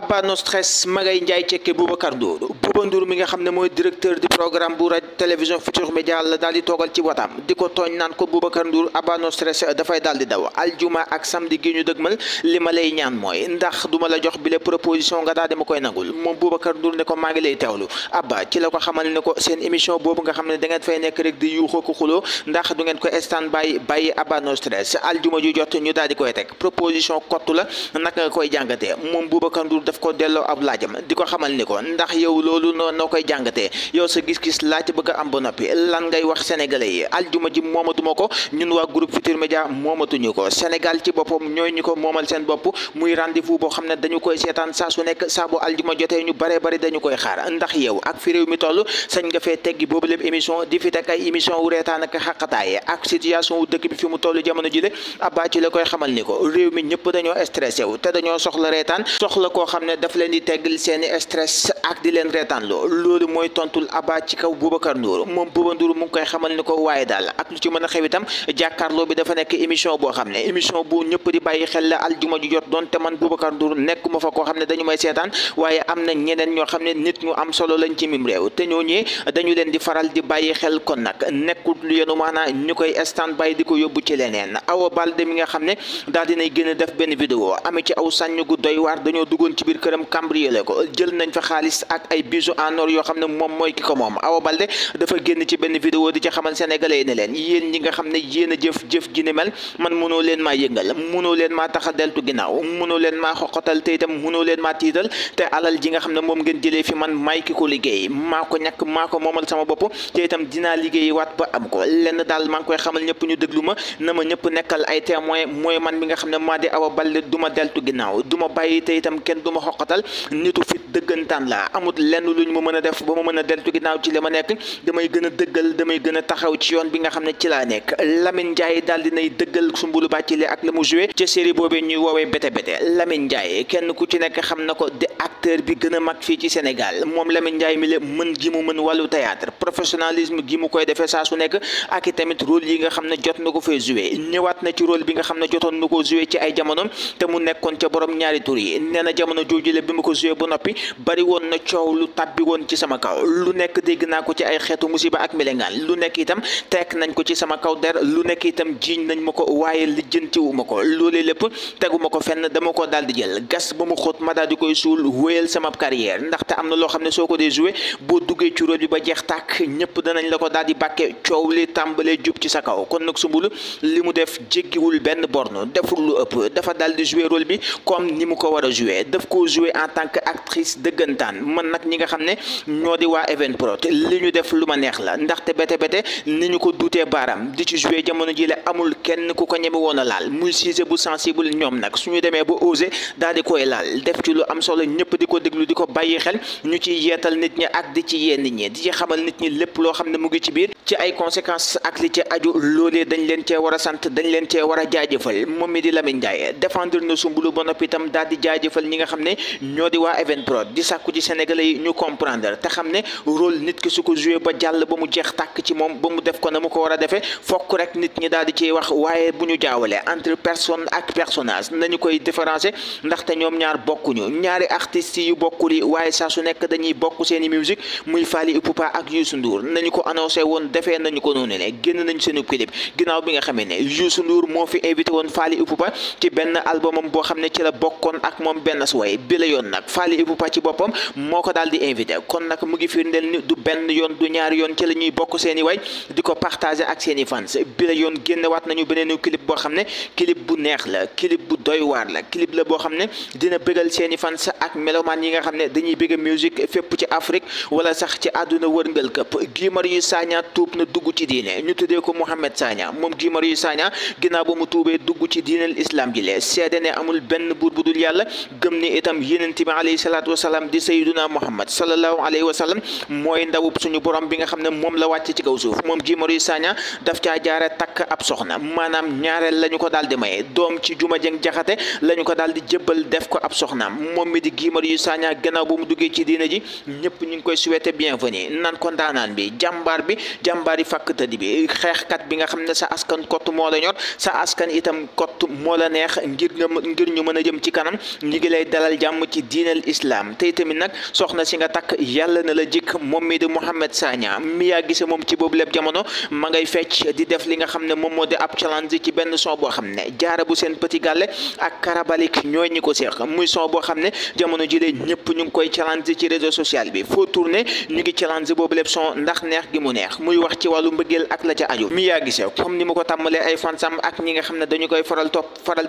Abba No Stress Magaye Ndiaye cekke Boubacar Ndour Bouba Ndour mi nga xam ne mooy directeur du programme bu rajo télévision Futurs Médias la daal di toogal ci watam di ko tooñ naan ko Boubacar Ndour Abba No Stress dafay daal di daw aljuma ak samedi gi ñu dëgmal li ma lay ñaan mooy ndax duma la jox bile proposition nga daal di ma koy nangul moom Boubacar Ndour ne ko maa ngi lay teewlu Abba ci la ko xamal ne ko seen émission boobu nga xam ne da ngeen fay nekk rek di yuuxoo ko xuloo ndax du ngeen ko stand bàyyi Abba No Stress aljuma ju jot ñu daal di koy teg proposition kottu la naka nga koy jàngatee moom Boubacar Ndour daf ko delloo ab laajam di ko xamal ni ko ndax yow loolu noo koy jàngatee yow sa gis-gis laaj bëgg a am ba noppi lan ngay wax sénégalais yi aljuma ji moomatuma ko ñun waa groupe Futurs Médias moomatuñu ko Sénégal ci boppam ñooy ñu ko moomal seen bopp muy rendez-vous boo xam ne dañu koy seetaan saa su nekk saa bu aljuma jotee ñu bare bari dañu koy xaar ndax yow ak fi réew mi toll sañ nga fee teggi boobu lépp émission di fi teg ay émission wu reetaan ak xaqataay ak situation wu dëkk bi fi mu toll jamono ji le Abba ci la koy xamal ni ko réew mi ñëpp dañoo stressé wu te dañoo soxla reetaan soxla koo xam ne daf leen di teggal seeni stress ak di leen reetaan loolu mooy tontul Abba ci kaw Boubacar Ndour moom Bouba Ndour mu ngi koy xamal ni ko waaye daal ak lu ci mën a xew itam jàkkaarloo bi dafa nekk émission boo xam ne émission bu ñëpp di bàyyi xel la aljuma ju jot doon te man Boubacar Ndour nekkuma fa koo xam ne dañu may seetaan waaye am na ñeneen ñoo xam ne nit ñu am solo lañ ci mim réew te ñooñee dañu leen di faral di bàyyi xel kon nag nekkul lu yenu maanaa ñu koy stand by di ko yóbbu ci leneen Awa Balde mi nga xam ne daal dinay gën a def benn vidéo amee ci aw sànñ gu doy waar dañoo duggoon ci biir këram cambriolé ko jël nañ fa xaalis ak ay bijoux en or yoo xam ne moom mooy ki ko moom Awa Balde dafa génn ci benn vidéo di ci xamal sénégalais ne leen yéen ñi nga xam ne yéen a jëf ji ni mel man mënoo leen maa yëngal mënoo leen maa tax a deltu ginnaaw mënoo leen maa xoqatal te itam mënoo leen maa tiital te alal ji nga xam ne moom ngeen jëlee fi man may ki ko liggéey maa ko ñàkk maa ko moomal sama bopp te itam dinaa liggéey waat ba am ko lenn daal maa ngi koy xamal ñëpp ñu déglu ma na ma ñëpp nekkal ay témoin mooy man mi nga xam ne maa di Awa Balde du ma deltu ginnaaw du ma bàyyi te itam kenn du ma xoqatal nitu fit dëggantaan la amut lenn luñ ma mën a def ba ma mën a deltu ginnaaw ci li ma nekk damay gën a dëggal damay gën a taxaw ci yoon bi nga xam ne ci laa nekk Lamine Ndiaye daal dinay dëggal Soumboulou Bathily ak la mu joué ca série boobee ñuy woowee Bété Bété Lamine Ndiaye kenn ku ci nekk xam na ko di acteur bi gën a mag fii ci Sénégal moom Lamine Ndiaye mi la mën gi mu mën wàllu théâtre professionnalisme gi mu koy defee saa su nekk ak i tamit rôle yi nga xam ne jot na ko fay joué ñëwaat na ci rôle bi nga xam ne jotoon na ko joué ci ay jamonoom te mu nekkoon ca borom ñaari tur yi nee na jamono joojule bi ma ko joué ba noppi bari woon na coow lu tàbbi woon ci sama kaw lu nekk dégg naa ko ci ay xeetu musiba ak melengaan lu nekk itam teg nañ ko ci sama kaw der lu nekk itam jiiñ nañ ma ko waaye lijjantiwu ma ko loolee lépp teguma ko fenn dama ko daal di jël gas ba mu xóot ma daal di koy suul wéyal sama carrière ndaxte am na loo xam ne soo ko dee joué boo duggee ci rôle bi ba jeex tàkk ñëpp danañ la ko daal di bàkke coow li tàmbalee jub ci sa kaw kon nag Soumboulou li mu def jéggiwul benn borne deful lu ëpp dafa daal di joué rôle bi comme ni mu ko war a joué daf koo joué en tant que actrice dëggantaan man nag ñi nga xam ne ñoo di waa Evenprod li ñu def lu ma neex la ndaxte Bété Bété ni ñu ko duutee baaraam di ci joué jamono ji la amul kenn ku ko ñeme woon a laal muy sujet bu sensible ñoom nag suñu demee ba osé daal di koy laal def ci lu am solo ñëpp di ko déglu di ko bàyyi xel ñu ci yeetal nit ñi ak di ci yee nit ñi di ci xamal nit ñi lépp loo xam ne mu ngi ci biir ci ay conséquences ak li ci aju loolee dañ leen cee war a sant dañ leen cee war a jaajëfal moom mi di Lamine Ndiaye défendre na Soumboulou ba noppi itam daal di jaajëfal ñi nga xam ne ñoo di waa Evenprod di sàkku ci sénégalais yi ñu comprendre te xam ne rôle nit ki su ko joué ba jàll ba mu jeex tàkk ci moom ba mu def ko na mu ko war a defee fokk rek nit ñi daal di ciy wax waaye bu ñu jaawalee entre personne ak personnage nañu koy différencier ndaxte ñoom ñaar bokkuñu ñaari artistes yu bokkul yi waaye saa su nekk dañuy bokk seeni musique muy Fally Ipupa ak Youssou Ndour nañu ko annoncé woon defee nañu ko noonu ne génn nañu seeni clip ginnaaw bi nga xamee ne Youssou Ndour moo fi invité woon Fally Ipupa ci benn albumam boo xam ne ci la bokkoon ak moom benn suway bi la yoon nag Fally Ipupa ci boppam moo ko daal di invité kon nag mu ngi firndeel ni du benn yoon du ñaari yoon ci la ñuy bokk seeni way di ko partagé ak seeni fans bi la yoon génnewaat nañu beneen clip boo xam ne clip bu neex la clip bu doy waar la clip la boo xam ne dina bëggal seeni fans ak melomaan yi nga xam ne dañuy bëgg musique fépp ci Afrique wala sax ci àdduna wërngal këpp Guy Marius Sagna tuub na dugg ci diine ñu tuddee ko Mohamed Sagna moom Guy Marius Sagna ginnaaw ba mu tuubee dugg ci diineel islam ji lee seede ne amul benn buur bu dul yàlla gëm ni itam yonent bi alayhi salaatu wasalaam di sayyiduna Muhammad sallallahu alayhi wa sallam mooy ndawub suñu borom bi nga xam ne moom la wàcc ci kaw suuf. moom Guy Marius Sagna daf caa jaare takk ab soxna maanaam ñaareel lañu ko daal di maye doom ci Juma Jeng Jaxate lañu ko daal di jébbal def ko ab soxnaam moom mi di Guy Marius Sagna gannaaw bu mu duggee ci diina ji ñëpp ñu ngi koy souhaiter bienvenue nan ko ndaanaan bi jàmbaari fàkk tëdd bi xeexkat bi nga xam ne sa askan kott moo la ñor sa askan itam kott moo la neex ngir ñu mën a jëm ci kanam ñi ngi lay dalal jàmm ci diinal islam tey tamit nag soxna si nga takk yàlla na la jikk moom mi di Mouhamed Sagna mi yaa gise moom ci boobu lépp jamono ma ngay fecc di def li nga xam ne moom moo di ab challenge ci benn son boo xam ne jaara bu seen petit gàlle ak karabalik ñooy ñi ko seex muy son boo xam ne jamono ji lee ñëpp ñu ngi koy challenge ci réseau social bi foo tourné ñu ngi challenge boobu lépp son ndax neex gi mu neex muy wax ci wàllu mbëggeel ak la ca aju mi yaa gise comme ni ma ko tàmmalee ay fansam ak ñi nga xam ne dañu koy faral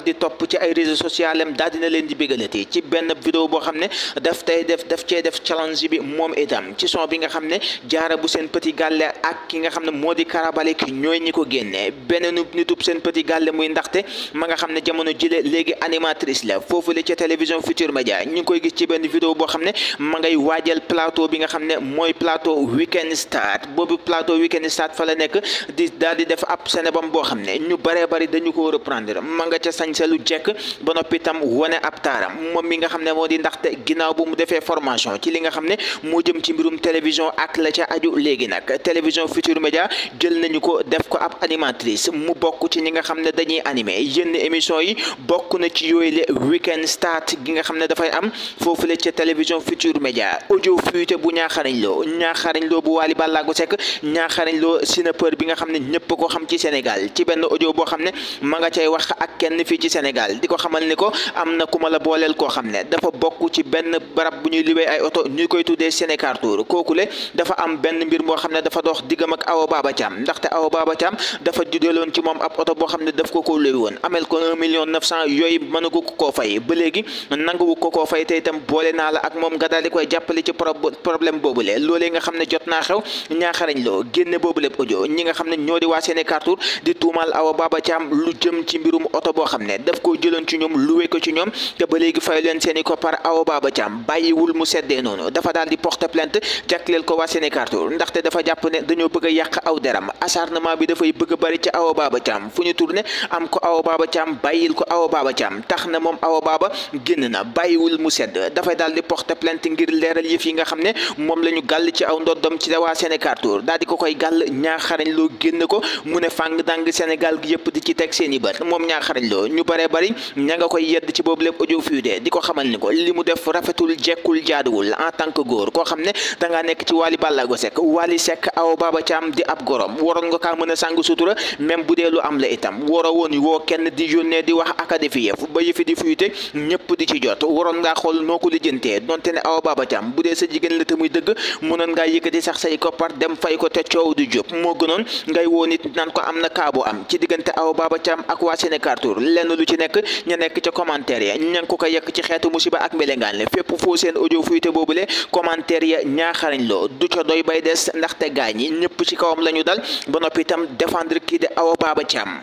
di topp ci ay réseau social am daal dina leen di bégalati ci benn vidéo boo xam ne daf cee def challenge bi moom itam ci son bi nga xam ne jaara bu seen petit gàlle ak ki nga xam ne moo di karabalik ñooy ñi ko génnee beneen nitub seen petit gàlle muy ndaxte ma nga xam ne jamono jile léegi animatrice la foofu la ca télévision Futur Média ñu ngi koy gis ci benn vidéo boo xam ne ma ngay waajal plateau bi nga xam ne mooy plateau Weekend Start boobu plateau Weekend Start fa la nekk di daal di def ab senebam boo xam ne ñu baree bari dañu ko reprendre ma nga ca sañse lu jekk ba noppi itam wane ab taaram moom mi nga xam ne moo di ndaxte ginnaaw bu mu defee formation ci li nga xam ne moo jëm ci mbirum télévision ak la ca aju léegi nag télévision Futur Média jël nañu ko def ko ab animatrice mu bokk ci ñi nga xam ne dañuy animé yenn émission yi bokk na ci yooyu le Weekend Start gi nga xam ne dafay am foofu la ca télévision Futur Média audio fuité bu ñaaxarañ loo bu Wally Ballago Seck ñaaxarañ loo sinapeur bi nga xam ne ñëpp ko xam ci Sénégal ci benn audio boo xam ne ma nga cay wax ak kenn fii ci Sénégal di ko xamal ni ko am na ku ma la booleel koo xam ne dafa bokk ci benn barab bu ñuy liwee ay oto ñu koy tuddee Sénécartour kooku le dafa am benn mbir moo xam ne dafa dox diggam ak Awa Baba Thiam ndaxte Awa Baba Thiam dafa juddeeloon ci moom ab oto boo xam ne daf ko luy woon amel ko 1,900,000 yooyu mënagu ko koo fay ba léegi nanguwu ko koo fay te itam boole naa la ak moom nga daal di koy jàppale ci problème boobule loolee nga xam ne jot naa xew ñaaxarañ loo génne boobu lépp audio ñi nga xam ne ñoo di waa Sénécartour di tuumal Awa Baba Thiam lu jëm ci mbirum oto boo xam ne daf koo jëloon ci ñoom luwe ko ci ñoom te ba léegi fay leen seeni ko par Awa Baba Thiam bàyyiwul mu seddee noonu dafa daal di porter plainte jàkkleel ko waa Sénécartour ndaxte dafa jàpp ne dañoo bëgg a yàq aw deram acharnement bi dafay bëgg a bari ci Awa Baba Thiam fu ñu tourné am ko Awa Baba Thiam bàyyil ko Awa Baba Thiam tax na moom Awa Baba génn na bàyyiwul mu sedd dafay daal di porter plainte ngir leeral yëf yi nga xam ne moom la ñu gàll ci aw ndoddom ci waa Sénécartour daal di ko koy gàll ñaaxarañ loo génn ko mu ne fàng dang Sénégal gi yëpp di ci teg seeni bët moom ñaaxarañ loo ñu baree bari ña nga koy yedd ci boobu lépp audio fuité di ko xamal ni ko li mu def rafetul jekkul jaaduwul en tant que góor koo xam ne dangaa nekk ci Wally Ballago Seck Wally Seck Awa Baba Thiam di ab gorom waroon nga kaa mën a sàng sutura même bu dee lu am la itam waroo woon woo kenn di yónnee di wax aka defi yëf ba yëfi di fuité ñëpp di ci jot waroon ngaa xool noo ko lijjantee donte ne Awa Baba Thiam bu dee sa jigéen la te muy dëgg mënoon ngaa yëkkati sax say koppar dem fay ko te coow du jóg moo gënoon ngay woo nit naan ko am na kaabu am ci diggante Awa Baba Thiam ak waa Sénécartour lenn lu ci nekk ña nekk ca commentaire ya ña ngi ko yekk ci xeetu musiba ak mbelengaan le fépp foo seen audio fuité boobule commentaire ya ñaaxarañ loo du ca doy bay des ndaxte gaañ yi ñëpp ci kawam la ñu dal ba noppi itam défendre kii de Awa Baba Thiam